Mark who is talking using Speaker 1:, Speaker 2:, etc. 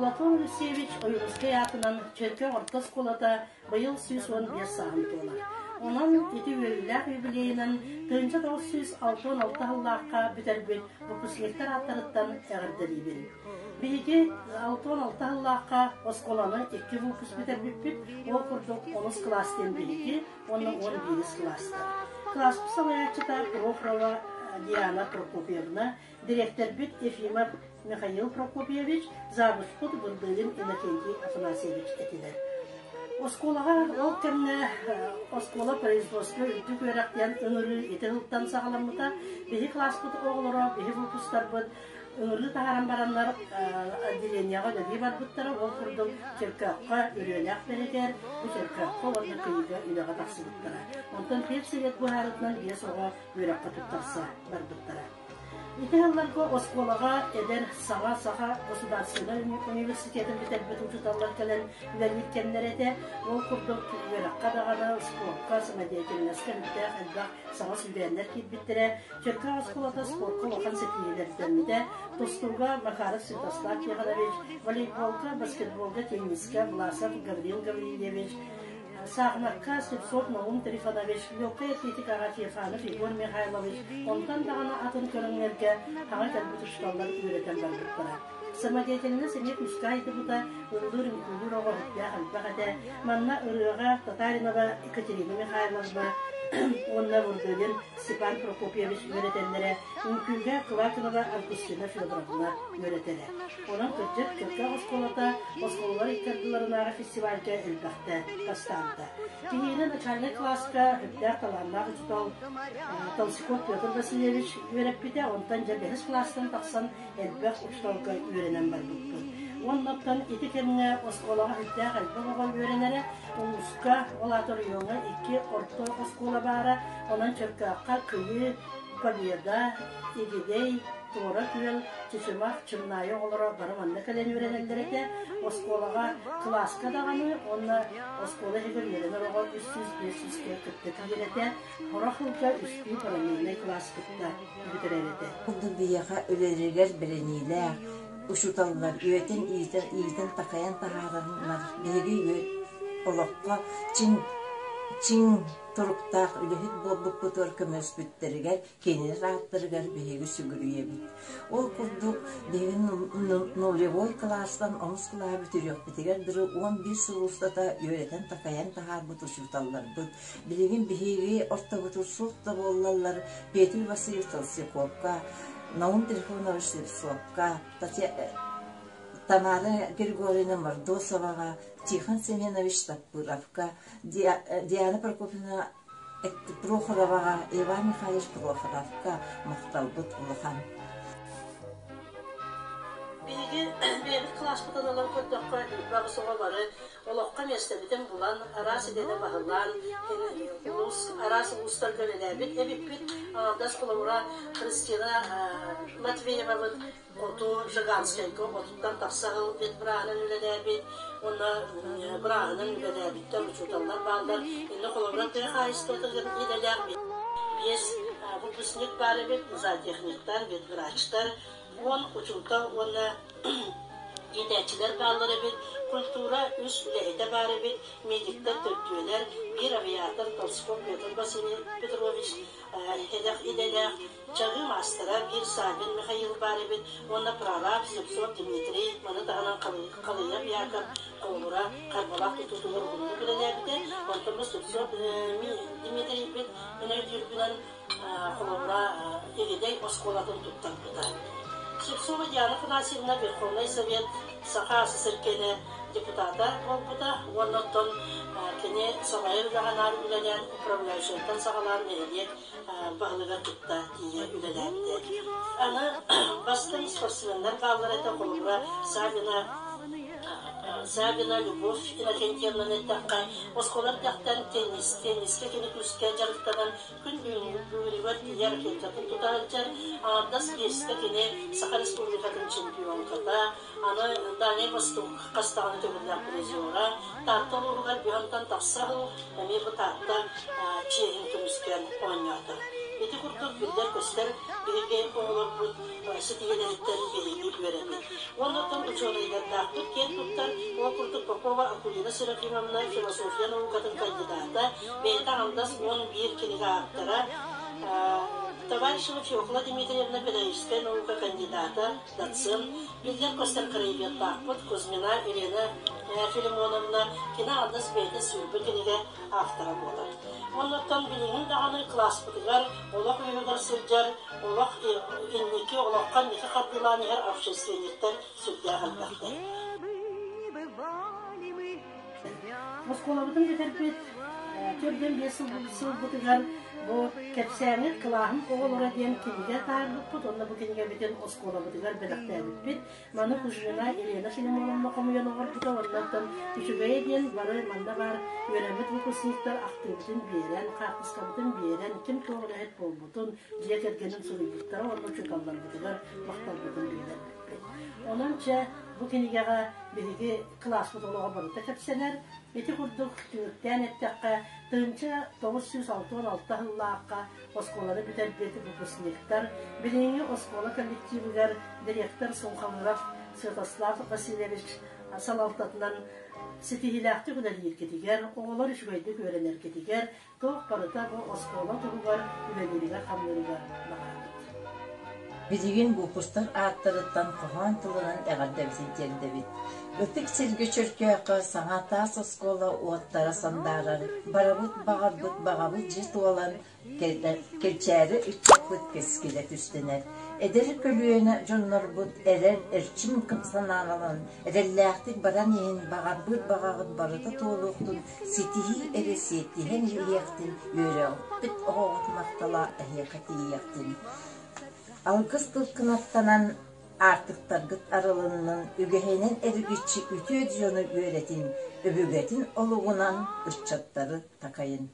Speaker 1: Платон Алексеевич Ойуунускай аатынан Чөркөөх орто оскуолата быйыл 115 сааһын туолар. Онон ити үөрүүлээх юбилейынан 1966 сыллаахха бүтэрбит выпускниктар ааттарыттан эҕэрдэлиибин. Биһиги 66 сыллаахха оскуоланы икки выпуск бүтэрбиппит, ол курдук онус кылаас диэн биһиги уонна 11 кылаастар. Кылааспыт салайааччыта Прохорова Диана Прокопьевна, дириэктэрбит Ефимов Михаил Прокопьевич, завуспут Вырдылин Иннокентий Афанасьевич этилэр. Оскуолаҕа ол кэмҥэ оскуола производство үрдүк үөрэх диэн ыҥырыы ити сылтан саҕаламмыта. Биһи кылааспыт оҕолоро, биһи выпустарбыт ыҥырыы таһааран бараннар отделениеҕа үлэлии барбыттара. Ол курдук Чөркөөххө Үрүөлээх бэригэр, бу Чөркөөххө уонна Кыйыга үлэҕэ тахсыбыттара. Онтон педсовет быһаарытынан биэс оҕо үөрэххэ туттарса барбыттара. Ити сылларга оскуолаҕа эдэр саҥа Саха государственнай университетын бүтэрбит учууталлар кэлэн үлэлиир кэмнэрэ этэ. Ол курдук үөрэххэ даҕаны, спортка, самодеятельноска бүттээх элбэх саҥа сүүрээннэр киирбиттэрэ. Чөркөөх оскуолата спортка улахан ситиһиилэрдэммитэ. Тустууга Макаров Святослав Тихонович, волейболга, баскетболга, теннискэ Власов Гаврил Гаврильевич, Саахымакка Слепцов Наум Трифонович, легкай атлетикаҕа Феофанов Егор Михайлович, онтон даҕаны атын көрүҥнэргэ хаҥа кэлбит учууталлар үөрэтэн барбыттара. Самодеятельность эмиэ күүскэ айдыбыта, ыллыыр-үҥкүүлүүр оҕо сүрдээх элбэх этэ. Манна ырыаҕа Татаринова Екатерина Михайловна уонна Вырдылин Степан Прокопьевич үөрэтэллэрэ, үҥкүүгэ Квакинова Августина Федоровна үөрэтэрэ. Онон кырдьык, Чөркөөх оскуолата оскуолалар икки ардыларынааҕы фестивальга элбэхтэ бастаабыта. Киһиэнэ начальнай кылааска үрдээх талааннаах учуутал Толстяков Петр Васильевич үөрэппитэ, онтон дьэ бэһис кылаастан тахсан элбэх учууталга үөрэнэн барбыппыт. Уонна оттон ити кэмҥэ оскуолаҕа үрдээх элбэх оҕо үөрэнэрэ, улууска, ол аата оройуоҥҥа икки орто оскуола баара, онон Чөркөөххө Кыйы, Победа, Игидэй, Туора Күөл, Чычымах, Чымнаайы оҕолоро бары манна кэлэн үөрэнэллэр этэ. Оскуолаҕа кылааска даҕаны уонна оскуола иһигэр үөрэнэр оҕо 300-500 киһи кытта киирэр этэ. Сорох сылга үстүү параллельнай кылаас кытта бүтэрэр этэ.
Speaker 2: Курдук биһиэхэ үлэлэригэр бэриниилээх учууталлар үөтэн иитэн, иитэн-такайан таһаараннар биһиги олоххо чиҥ чиҥ туруктаах үлэһит буолбуппутугар көмөлөспүттэригэр кинилэр ааттарыгар биһиги сүгүрүйэбит. Ол курдук биһиги нулевой кылаастан онус кылааһы бүтүрүөхпүтүгэр дылы 11 сыл устата үөрэтэн-такайан таһаарбыт учууталларбыт билигин биһиги ортобутугар суох да буоллаллар Петр Васильевич Толстяковка, Наум Трифонович Слепцовка, Тамара Григорьевна Мордосоваҕа, Тихон Семенович Таппыровка, Диана Прокопьевна Прохороваҕа, Иван Михайлович Прохоровка махталбыт улахан.
Speaker 1: Биһиги бэйэбит кылааспытын ылан көрдөххө, элбэх оҕо бары олоххо миэстэбитин булан, араас идэни баһылаан, улуус, араас улуустарга үлэлээбит эбиппит. Аҥардас холобура Христина Матвеевабыт хоту Жиганскайга отуттан тахса сыл ветбырааһынан үлэлээбит уонна бырааһынан үлэлээбиттэр учууталлар бааллар. Иннэ холобура тыа хаһаайыстыбатыгар идэлээх биэс выпускник баар эбит, зоотехниктар, ветврачтар, 10 учуутал уонна иитээччилэр бааллар эбит, культура үс үлэһитэ баар эбит, медиктэр төрдүөлэр, биир авиатор Толстяков Петр Василий Петрович эдэх идэлээх Чаҕыы маастара биир Саввин Михаил баар эбит уонна прораб Слепцов Дмитрий, маны таһынан Халыйап Яков холобура Харбалаах тутуутугар уһуннук үлэлээбитэ. Онтон бу Слепцов Дмитрийбит мин өйдүүрбүнэн холобура Игидэй оскуолатын туттарбыта. Слепцова Диана Афанасьевна Верховнай Совет Саха СССР депутата буолбута уонна оттон кини салайар үлэҕэ наар үлэлээн управляющайтан саҕалаан нэһилиэк баһылыгар кытта тиийэ үлэлээбитэ. Аны бастыҥ спортсменнар бааллар этэ, холобура Савина Савина Любовь Иннокентьевнаны эттэххэ, оскуола эрдэхтэн теннис, теннискэ кини күүскэ дьарыктанан күн бүгүнүгэр тиийэ ракеткатын тута сылдьар. Аҥардас биэскэ кини Саха Республикатын чемпионката, аны Дальнай Восток хас даҕаны төгүллээх призера, Таатта улууһугар быһантан тахса сыл эмиэ бу Таатта чиэһин көмүскээн оонньоото. Ити курдук биллэр-көстөр биһиги оҕолорбут ситиһиилэриттэн биһиги үөрэбит. Уоннаттан учуонайдардаахпыт киэн туттар, ол курдук Попова Акулина Серафимовна философия наукатын кандидата, бэйэтэ аҥардас 11 кинигэ ааптара, Товарищева Феокла Дмитриевна педагогическай наука кандидата, доцент, биллэр-көстөр краеведтаахпыт Кузьмина Елена Филимоновна кини аҥардас бэйэтэ сүүрбэ кинигэ автора буолар. Оннуттан билигин даҕаны кылааспытыгар олох үөһүгэр сылдьар, олох инники олоххо инники хардыылаан иһэр общественниктар сүрдээх элбэхтэр. Оскуолабытын бүтэрбит 45 сылбытыгар бу кэпсээҥҥит кылааһым оҕолоро диэн кинигэ таһаарбыппыт уонна бу кинигэбитин оскуолабытыгар бэлэхтээбиппит. Маны Кузьмина Елена Филимоновна хомуйан оҥорбута уонна үчүгэйэ диэн бары манна баар үөрэммит выпускниктар ахтыыбытын биэрэн, хаартыскабытын биэрэн, ким туох үлэһит буолбутун, дьиэ кэргэнин суруйбуттара уонна учууталларбытыгар махталбытын биллэрбиппит. Онон чэ, бу кинигэҕэ биһиги кылааспыт олоҕо барыта кэпсэнэр. Ити курдук түмүктээн эттэххэ, 1966 сыллаахха оскуоланы бүтэрбит выпускниктар, билиҥҥи оскуола коллективыгар дириэктэр Сулхамыров Святослав Васильевич салалтатынан ситиһиилээхтик үлэлииргитигэр, оҕолор үчүгэйдик үөрэнэргитигэр, туох барыта бу оскуола туһугар үлэлииригэр-хамныырыгар баҕарабыт.
Speaker 2: Билигин выпустар ааттарыттан хоһоон тылынан эҕэрдэбитин тиэрдэбит. Ытык сиргэ Чөркөөххө саҥа таас оскуола уоттара сандаарар, барыбыт баҕарбыт баҕабыт дьиэ туолан, кэлчээри ыччаппыт кэскилэ түстэнэр. Эдэр көлүөнэ дьоннорбут эрэл эрчим санааланан, эрэллээхтик баран иһин баҕарбыт баҕаҕыт барыта туолуохтун, ситиһии эрэ сиэттиһэн иһиэхтин, үөрэхпит оҕоҕут махтала эһиэхэ тиийиэхтин. Алгыс тыл кынаттанан Аартыктаргыт арылыннын, үгэһинэн эргиччи үтүө дьону үөрэтин, өбүгэтин олугунан ыччаттары такайын.